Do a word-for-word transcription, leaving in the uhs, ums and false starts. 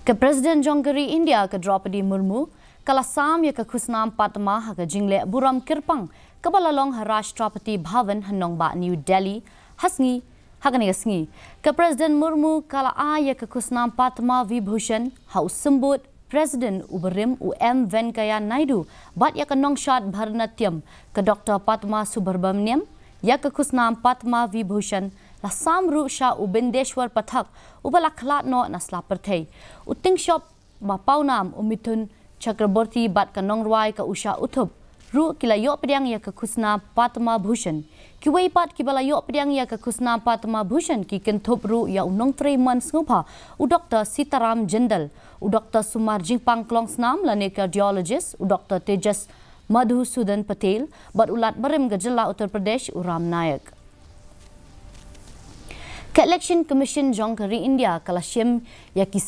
Ka President jong ka ri India ka Draupadi Murmu ka la sam ïa ka khusnam Padma ha ka jingleh burom kyrpang kaba la long ha Rashtrapati Bhavan ha nongbah New Delhi ha sngi ha kane ka sngi. Ka President Murmu ka la ai ïa ka khusnam Padma Vibhushan ha u symbud President u barim u M Venkaiah Naidu bad ïa ka nongshad Bharatanatyam ka Doctor Padma Subramaniam. Ïa ka khusnam Padma Vibhushan la sam ruh sha u Bindeshwar Pathak uba la khlad noh na sla pyrthei. U tyngshop ba pawnam u Mithun Chakraborty bad ka nongrwai ka Usha Uthup ruh ki la ïoh pdiang ïa ka khusnam Padma Bhushan. Kiwei pat kiba la ïoh pdiang ïa ka khusnam Padma Bhushan ki kynthup ruh ïa u nongtrei mon sngewbha u Doctor Sitaram Jindal, u Doctor Sumar Jingpang Klongsnam lane cardiologist, u Doctor Tejas Madhusudan Patel bad u Lat barim ka jylla Uttar Pradesh u Ram Nayak. Ka Election Commission jong ka ri India ka la shim ïa ki